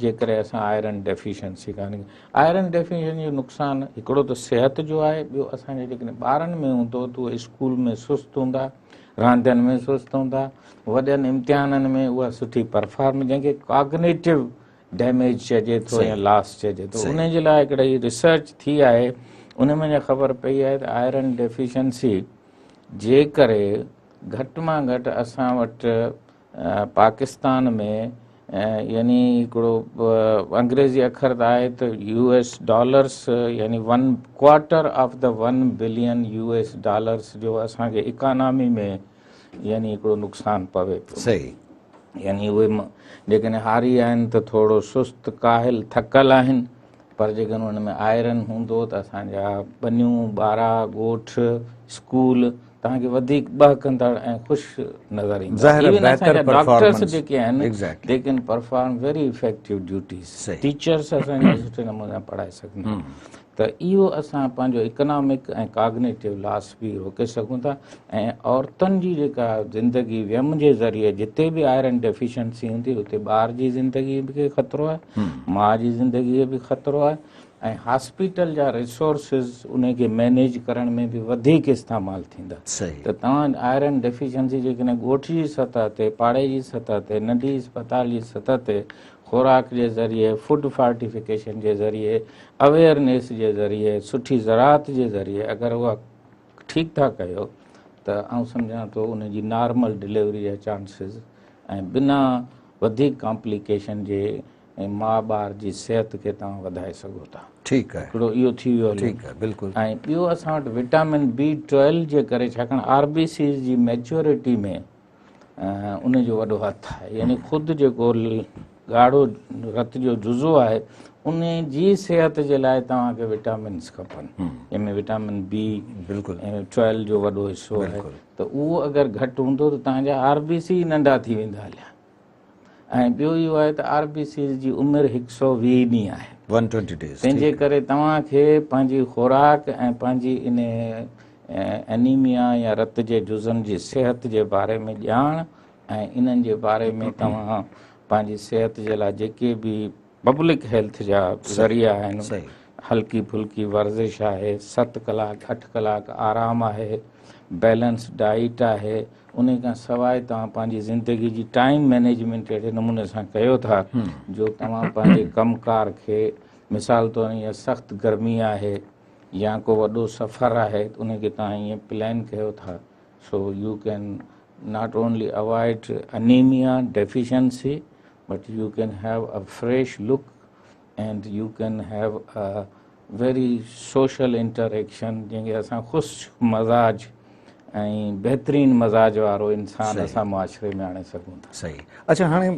جي ڪري اسان آئرن ڊيفيشنسي ڪانه آئرن ڊيفيشنسي جو نقصان هڪڙو ته صحت جو آهي، ٻيو اسان جي جيڪڏهن ٻارن ۾ هوندو ته اهي اسڪول ۾ سست هوندا، راندين ۾ سست هوندا، وڏن امتحانن ۾ اها سٺي پرفارم جنهن کي ڪاگنيٽو ڊيميج چئجي ٿو يا لاس چئجي ٿو. ان جي لاء هڪڙي ريسرچ ٿي آهي، ان ۾ خبر پئي آهي ته آئرن ڊيفيشنسي جي ڪري گهٽ مان گهٽ اسان وٽ پاڪستان ۾ يعني هڪڙو انگريزي اکر ته آهي ته يو ايس ڊالرس يعني 1 quarter of the 1 billion U S dollars جو اسان کي اڪانامي ۾ يعني هڪڙو نقصان پوي پيو. يعني اهي جيڪڏهن هاري آهن ته ٿورو سست ڪاهل ٿڪل آهن، پر جيڪڏهن ان ۾ آئرن هوندو ته اسان جا ٻنيون ٻارا ڳوٺ اسڪول توهان کي وڌيڪ ٻهڪندڙ ۽ خوش نظر ايندا.
ظاهر
ايون اسان
بهتر
جا ڊاڪٽرس
پرفارمنس.
جيڪي آهن they can perform very effective duties. Teachers اسان کي سٺي نموني سان پڙهائي سگهندا. ته اهو اسان پنهنجو اڪنامڪ ۽ ڪاگنيٽو لاس به روڪي سگهون ٿا. ۽ عورتن جي جيڪا زندگي ويم جي ذريعي جتي به آئرن ڊيفيشنسي هوندي اتي ٻار جي زندگي کي خطرو آهي، ماء جي زندگي کي به خطرو آهي ۽ هاسپيٽل جا ريسورسز ان کي مينيج ڪرڻ ۾ به وڌيڪ استعمال ٿيندا. ته توهان آئرن ڊيفيشنسي جيڪڏهن ڳوٺ جي سطح تي، پاڙي جي سطح تي، ننڍي اسپتال جي سطح تي خوراڪ جي ذريعي، فوڊ فارٽيفڪيشن جي ذريعي، اويئرنيس جي ذريعي، سٺي زراعت جي ذريعي اگر اها ٺيڪ ٿا ڪيو ته آئون سمجهان ٿو ان جي نارمل ڊليوري جا چانسز ۽ بنا وڌيڪ ڪامپليڪيشن جي ۽ ماء ٻار جي صحت کي توهان وڌائي سگهو ٿا.
ٺيڪ آهي.
هڪڙو اهو ٿي ويو هليو.
ٺيڪ آهي بلڪل.
۽ ٻيو اسان وٽ وٽامن بي ٽويلو جي ڪري ڇاڪاڻ آر بي سيز جي ميچورٽي ۾ ان جو وڏو هٿ آهي، يعني خود جيڪو ڳاڙهو رت جو جزو آهي ان جي صحت جي لاء توهان کي وٽامنس کپن، جنهن ۾ وٽامن بي 12 جو وڏو حصو آهي، ته اهو اگر گهٽ هوندو ته توهان جا آر بي سي ننڍا ٿي ويندا هليا. ۽ ٻيو اهو آهي ته آر بي سيز جي عمر هڪ سؤ ويهه ڏينهن آهي،
120 days،
تنهن جي ڪري توهان کي پنهنجي خوراڪ ۽ پنهنجي ان انيميا يا رت جي جزن جي صحت جي باري ۾ ڄاڻ ۽ انهن جي باري ۾ توهان پنهنجي صحت جي لاء جيڪي به پبلڪ هيلٿ جا ذريعا آهن، هلڪي ڦلڪي ورزش آهي، 7 ڪلاڪ 8 ڪلاڪ آرام آهي، بيلنس ڊائيٽ آهي، ان کان سواء توهان پنهنجي زندگي جي ٽائيم مئنيجمينٽ اهڙي نموني سان ڪيو ٿا جو توهان پنهنجي ڪم ڪار کي مثال طور ائين سخت گرمي آهي يا ڪو وڏو سفر آهي ته ان کي توهان ائين پلان ڪيو ٿا، so you can not only avoid anaemia deficiency but you can have a fresh look and you can have a very social interaction, جنهن کي اسان خوش مزاج ۽ بهترين مزاج وارو انسان اسان معاشري ۾ آڻي سگهون ٿا.
صحيح. اڇا هاڻي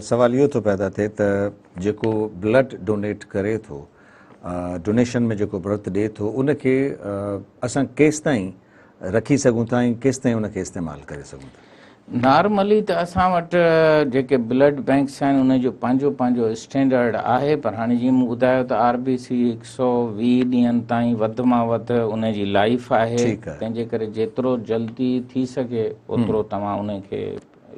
سوال اهو ٿو پيدا ٿئي ته جيڪو بلڊ ڊونيٽ ڪري ٿو، ڊونيشن ۾ جيڪو رت ڏئي ٿو، ان کي اسان ڪيستائين رکي سگهون ٿا ۽ ڪيستائين ان کي استعمال ڪري سگهون ٿا؟
نارملي ته اسان وٽ جيڪي بلڊ بينڪس آهن انهن جو پنهنجو پنهنجو اسٽينڊرڊ آهي پر هاڻي جيئن مون ٻڌايو ته آر بي سي 120 ڏينهن تائين وڌ مان وڌ ان جي لائف آهي تنهن جي ڪري جيترو جلدي ٿي سگهي اوترو توهان ان کي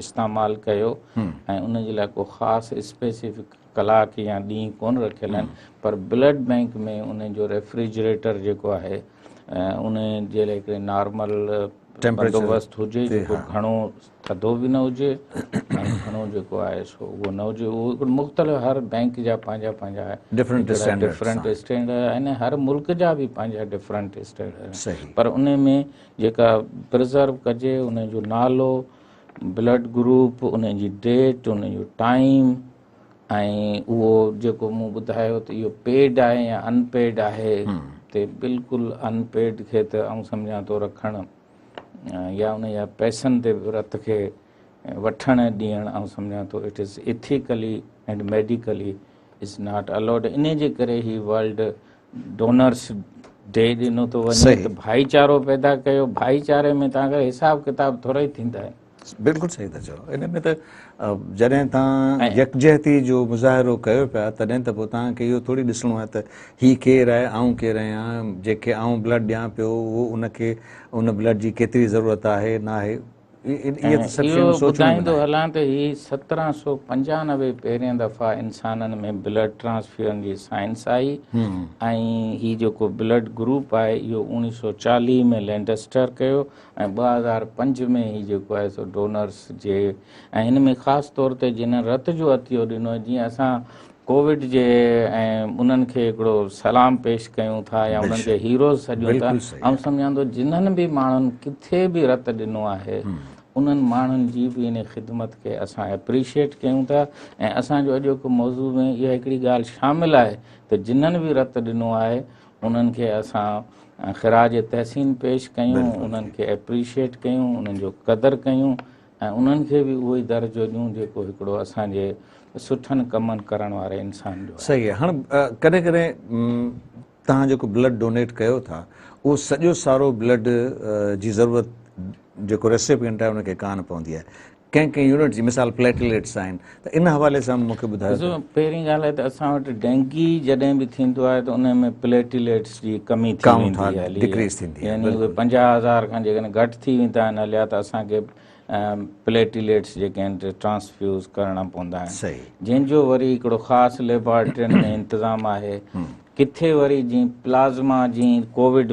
استعمال ڪيو ۽ ان جي لاء ڪو خاص اسپيسيفڪ ڪلاڪ يا ڏينهن ڪونه رکيل آهن پر بلڊ بينڪ ۾ ان جو ريفريجريٽر جيڪو آهي ان جي لاء هڪڙي نارمل بندوبست هجي جيڪو گهڻو ٿڌو به نه هجي ۽ گهڻو جيڪو آهي سو اهو نه هجي. اهو هڪڙو مختلف هر بينڪ جا پنهنجا پنهنجا
ڊفرنٽ
ڊفرنٽ اسٽينڊرڊ آهن هر ملڪ جا به پنهنجا ڊفرنٽ اسٽينڊرڊ آهن پر ان ۾ جيڪا پرزرو ڪجي ان جو نالو بلڊ گروپ ان جي ڊيٽ ان جو ٽائيم ۽ اهو جيڪو مون ٻڌايو ته اهو پيڊ آهي يا ان پيڊ آهي تي بلڪل ان پيڊ کي ته آئون سمجهان ٿو رکڻ يا ان جا پئسن تي رت کي وٺڻ ڏيڻ آئون سمجهان ٿو it is ethically and medically is not allowed. ان جي ڪري هي ورلڊ ڊونرس ڊي ڏنو ٿو وڃي ته ڀائيچارو پيدا ڪيو. ڀائيچاري ۾ تان کي حساب ڪتاب ٿورا ئي ٿيندا آهن.
بلڪل صحيح ٿا چئو. ان ۾ ته جڏهن توهان يڪجهتي جو مظاهرو ڪيو پيا تڏهن ته پوء توهان کي اهو ٿوري ڏسڻو آهي ته هي ڪير آهي آئون ڪير آهيان، جنهن کي آئون بلڊ ڏيان پيو اهو ان کي ان بلڊ جي ڪيتري ضرورت آهي ناهي، اهي ته سڀ شيون
اهو
سوچڻيون به
ٻڌائيندو
ناهن.
هلان ته هي 1795 پهرين دفعا انسانن ۾ بلڊ ٽرانسفيوزن جي سائنس آئي ۽ هي جيڪو بلڊ گروپ آهي اهو 1940 ۾ لينڊسٽر ڪيو ۽ 2005 ۾ هي جيڪو آهي سو ڊونرس جي ۽ هن ۾ خاص طور تي جنھن رت جو عطيو ڏنو جيئن اسان ڪووڊ جي ۽ انهن کي هڪڙو سلام پيش ڪيون ٿا يا انهن کي هيروز سڏيون ٿا، آئون سمجهان ٿو جنھن به ماڻهن ڪٿي به رت ڏنو آهي انهن ماڻهن جي به ان خدمت کي اسان اپريشيٽ ڪيون ٿا ۽ اسان جو اڄوڪو موضوع ۾ اها هڪڙي ڳالهه شامل آهي ته جنھن به رت ڏنو آهي انهن کي اسان خراج تحسين پيش ڪيون، انهن کي اپريشيٽ ڪيون، انهن جو قدر ڪيون ۽ انهن کي به اهو ئي درجو ڏيون جيڪو هڪڙو اسان جي سٺن ڪمن ڪرڻ واري انسان جو آهي.
صحيح آهي. هاڻ ڪڏهن ڪڏهن توهان جيڪو بلڊ ڊونيٽ ڪيو ٿا اهو سڄو سارو بلڊ جي ضرورت جيڪو ريسيپينٽ آهي ان کي ڪانه پوندي آهي. ڪنهن ڪنهن يونٽ جي مثال پليٽليٽس آهن ته ان حوالي سان مون کي ٻڌايو
ته. پهرين ڳالهه آهي ته اسان وٽ ڊينگي جڏهن به ٿيندو آهي ته ان ۾ پليٽليٽس جي ڪمي ٿي ويندي آهي
ڊڪريز ٿيندي آهي
يعني اهي 50,000 کان جيڪڏهن گهٽ ٿي ويندا آهن هليا ته اسان کي پليٽليٽس جيڪي آهن ٽرانسفيوز ڪرڻا پوندا آهن جنهن جو وري هڪڙو خاص ليبارٽرين ۾ انتظام آهي. ڪٿي وري جي پلازما جي ڪووڊ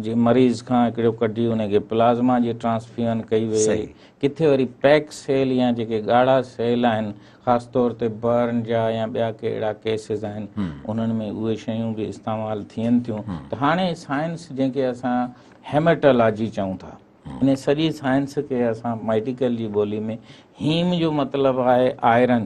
جي مريض کان هڪڙو ڪڍي ان کي پلازما جي ٽرانسفيوزن ڪئي وئي، ڪٿي وري پيڪ سيل يا جيڪي ڳاڙها سيل آهن خاص طور تي برن جا يا ٻيا ڪي اهڙا ڪيسز آهن انهن ۾ اهي شيون به استعمال ٿين ٿيون. ته هاڻي سائنس جنهن کي اسان هيميٽالاجي چئون ٿا ان سڄي سائنس کي اسان ميڊيڪل جي ٻولي ۾ هيم جو مطلب آهي آئرن،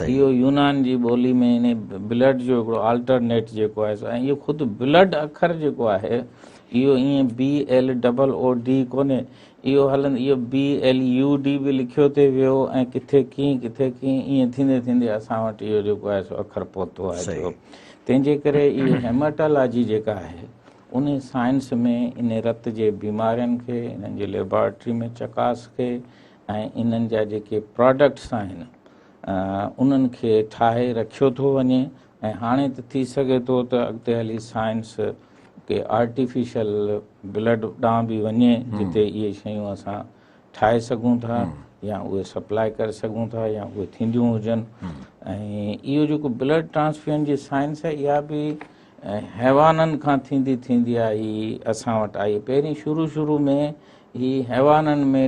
اهو يونان جي ٻولي ۾ ان بلڊ جو هڪڙو آلٽرنيٽ جيڪو آهي سو ۽ اهو خود بلڊ اکر جيڪو آهي اهو ائين B L double O D ڪونهي، اهو هلندي اهو بي ايل يو ڊي به لکيو ٿي ويو ۽ ڪٿي ڪيئن ڪٿي ڪيئن ائين ٿيندي ٿيندي اسان وٽ اهو جيڪو آهي سو اکر پهتو آهي ٿيو. تنهن جي ڪري اهو هيماٽالاجي جيڪا آهي ان سائنس ۾ ان رت جي بيمارين کي انهن جي ليبارٽري ۾ چڪاس کي ۽ انهن جا جيڪي پراڊڪٽس آهن انهن کي ٺاهي رکيو ٿو وڃي ۽ هاڻي ته ٿي سگهي ٿو ته اڳتي هلي سائنس ڪي آرٽيفيشل بلڊ ڏانهن به وڃي جتي اهي شيون اسان ٺاهي سگهون ٿا يا اهي سپلاء ڪري سگهون ٿا يا اهي ٿينديون هجن. ۽ اهو جيڪو بلڊ ٽرانسفيوزن جي سائنس آهي اها به حيوانن کان ٿيندي ٿيندي آئي اسان وٽ آئي. پهرين شروع شروع ۾ هي حيوانن ۾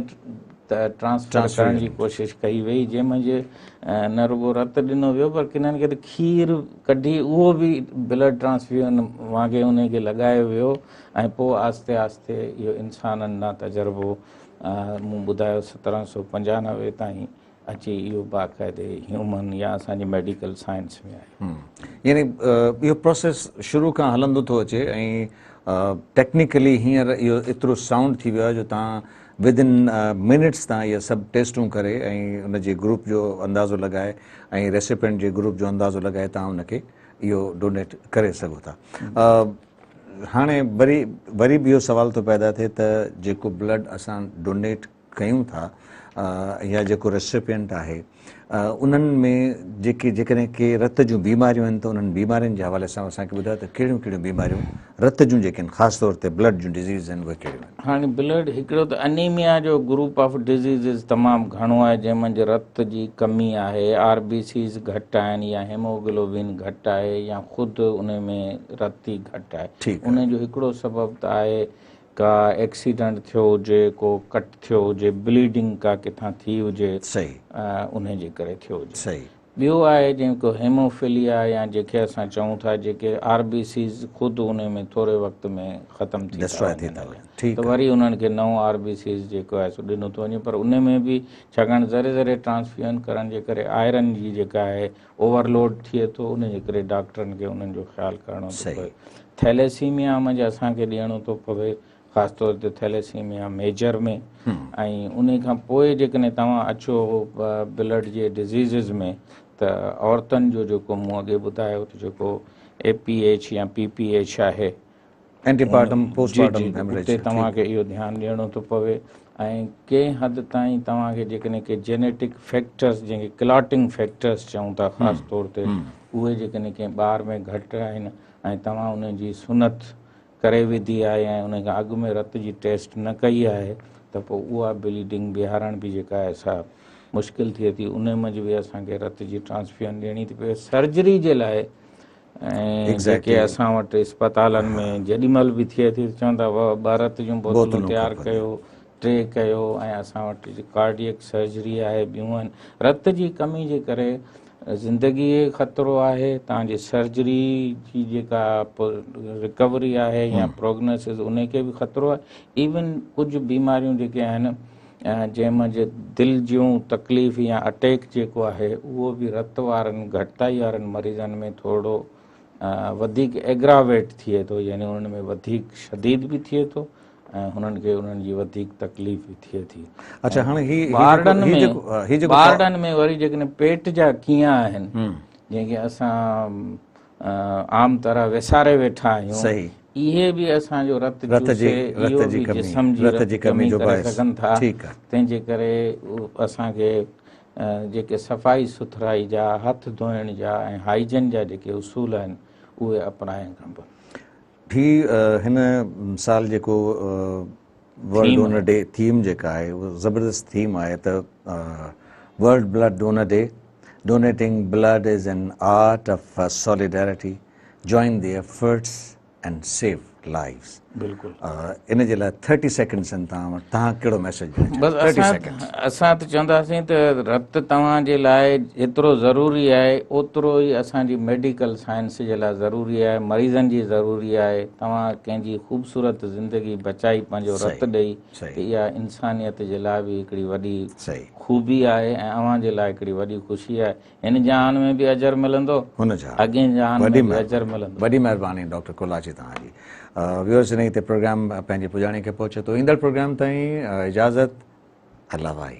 ٽرانسفر ڪرڻ جي ڪوشش ڪئي وئي جنهن منجهه نه رڳو رت ڏنو ويو پر ڪنن کي ته کير ڪڍي اهو به بلڊ ٽرانسفيوزن وانگي ان کي لڳايو ويو ۽ پوء آهستي آهستي اهو انسانن ڏانهن تجربو مون ٻڌايو 1795 تائين اچي اهو باقاعدي هيومن يا اسان جي ميڊيڪل سائنس ۾ آيو.
يعني اهو پروسيس شروع کان هلندو ٿو اچي ۽ ٽيڪنيڪلي هينئر اهو ايترو سائونڊ ٿي ويو آهي جو توهان ود ان منٽس توهان اهي سڀ ٽيسٽون ڪري ۽ ان جي گروپ جو اندازو لڳائي ۽ ريسيپينٽ جي گروپ جو اندازو لڳائي توهان ان کي اهو ڊونيٽ ڪري سگهو ٿا. هاڻي وري وري به اهو سوال ٿو پيدا ٿئي ته جيڪو بلڊ اسان ڊونيٽ ڪيون ٿا يا جيڪو ريسيپينٽ آهي انهن ۾ جيڪي جيڪڏهن ڪي رت جون بيماريون آهن ته انهن بيمارين جي حوالي سان اسان کي ٻڌايو ته ڪهڙيون ڪهڙيون بيماريون رت جون جيڪي آهن خاص طور تي بلڊ جون ڊزيز آهن اهي ڪهڙيون آهن.
هاڻي بلڊ هڪڙو ته انيميا جو گروپ آف ڊزيزز تمام گهڻو آهي جنهن منجهه رت جي ڪمي آهي آر بي سيز گهٽ آهن يا هيموگلوبين گهٽ آهي يا خود ان ۾ رت ئي گهٽ آهي ان جو هڪڙو سبب ته آهي ڪا ايڪسيڊنٽ ٿيو هجي ڪو ڪٽ ٿيو هجي بليڊنگ ڪا ڪٿان ٿي هجي انهي جي ڪري ٿيو هجي ٻيو آهي جيڪو هيموفيليا يا جنهن کي اسان چئون ٿا جيڪي آر بي سيز خود انهي ۾ ٿوري وقت ۾ ختم ٿي ٿا وڃن ته وري انهن کي نئون آر بي سيز جيڪو آهي سو ڏنو ٿو وڃي پر انهي ۾ به ڇاڪاڻ ذري ذري ٽرانسفيوزن ڪرڻ جي ڪري آئرن جي جيڪا آهي اوور لوڊ ٿئي ٿو ان جي ڪري ڊاڪٽرن کي انهن جو خيال ڪرڻو ٿو پوي. ٿيليسيميا منجهه اسان کي ڏيڻو ٿو پوي خاص طور تي ٿيليسيميا ميجر ۾ ۽ ان کان پوء جيڪڏهن توهان اچو بلڊ جي ڊزيزز ۾ ته عورتن جو جيڪو مون اڳي ٻڌايو ته جيڪو اي پي ايڇ يا پي پي ايڇ آهي
anti partum post partum haemorrhage
اتي توهان کي اهو ڌيان ڏيڻو ٿو پوي ۽ ڪنهن حد تائين توهان کي جيڪڏهن ڪي جينيٽڪ فيڪٽرز جنهن کي ڪلاٽنگ فيڪٽرز چئون ٿا خاص طور تي اهي جيڪڏهن ڪنهن ٻار ۾ گهٽ آهن ۽ توهان ان جي سنت ڪري وڌي آهي ۽ ان کان اڳ ۾ رت جي ٽيسٽ نه ڪئي آهي ته پوء اها بليڊنگ بيهارڻ به جيڪا آهي سا مشڪل ٿئي ٿي ان منجهه به اسان کي رت جي ٽرانسفيوزن ڏيڻي ٿي پوي سرجري جي لاء ۽ جيڪي اسان وٽ اسپتالن ۾ جيڏي مهل به ٿئي ٿي چون ٿا ٻه رت جون بوتلون تيار ڪيو ٽي ڪيو ۽ اسان وٽ ڪارڊيڪ سرجري آهي ٻيون آهن رت جي ڪمي جي ڪري زندگي کي خطرو آهي تان جي سرجري جي جيڪا رڪوري آهي يا پروگنوسس ان کي به خطرو آهي ايون ڪجهه بيماريون جيڪي آهن جنهن منجهه دل جون تڪليف يا اٽيڪ جيڪو آهي اهو به رت وارن گهٽتائي وارن مريضن ۾ ٿورڙو وڌيڪ ايگراويٽ ٿئي ٿو يعني انهن ۾ وڌيڪ شديد به ٿئي ٿو ۽ هنن کي انهن جي وڌيڪ تڪليف به ٿئي ٿي.
اڇا هاڻي هي
ٻارڙن ۾ ٻارڙن ۾ وري جيڪڏهن پيٽ جا ڪيئن آهن جنهن کي اسان عام طرح وساري ويٺا آهيون
صحيح
اهي به اسان جو رت چوسي اهو به جسم جي رت جي ڪمي ڪري سگهن ٿا تنهن جي ڪري اسان کي جيڪي صفائي سٿرائي جا هٿ ڌوئڻ جا ۽ هائيجن جا جيڪي اصول آهن اهي اپنائڻ کپن.
هي هن سال جيڪو ورلڊ ڊونر ڊي ٿيم جيڪا آهي اهو زبردست ٿيم آهي ته world blood donor day donating blood is an art of solidarity join the efforts and save lives
بلڪل
ان جي لاء 30 سيڪنڊس آهن توهان وٽ توهان ڪهڙو ميسيج ڏيڻ
بس اسان ته چونداسين ته رت توهان جي لاء جيترو ضروري آهي اوترو ئي اسان جي ميڊيڪل سائنس جي لاء ضروري آهي مريضن جي ضروري آهي توهان ڪنهن جي خوبصورت زندگي بچائي پنهنجو رت ڏئي ته اها انسانيت جي لاء به هڪڙي وڏي خوبي آهي ۽ اوهان جي لاء هڪڙي وڏي خوشي آهي هن جهان ۾ به اجر ملندو اڳئين جهان ۾ به اجر ملندو.
وڏي مهرباني ڊاڪٽر ڪولاچي توهان جي. ويورز انهي تي پروگرام پنهنجي پڄاڻي کي پهچي ٿو ايندڙ پروگرام تائين اجازت الله واهي.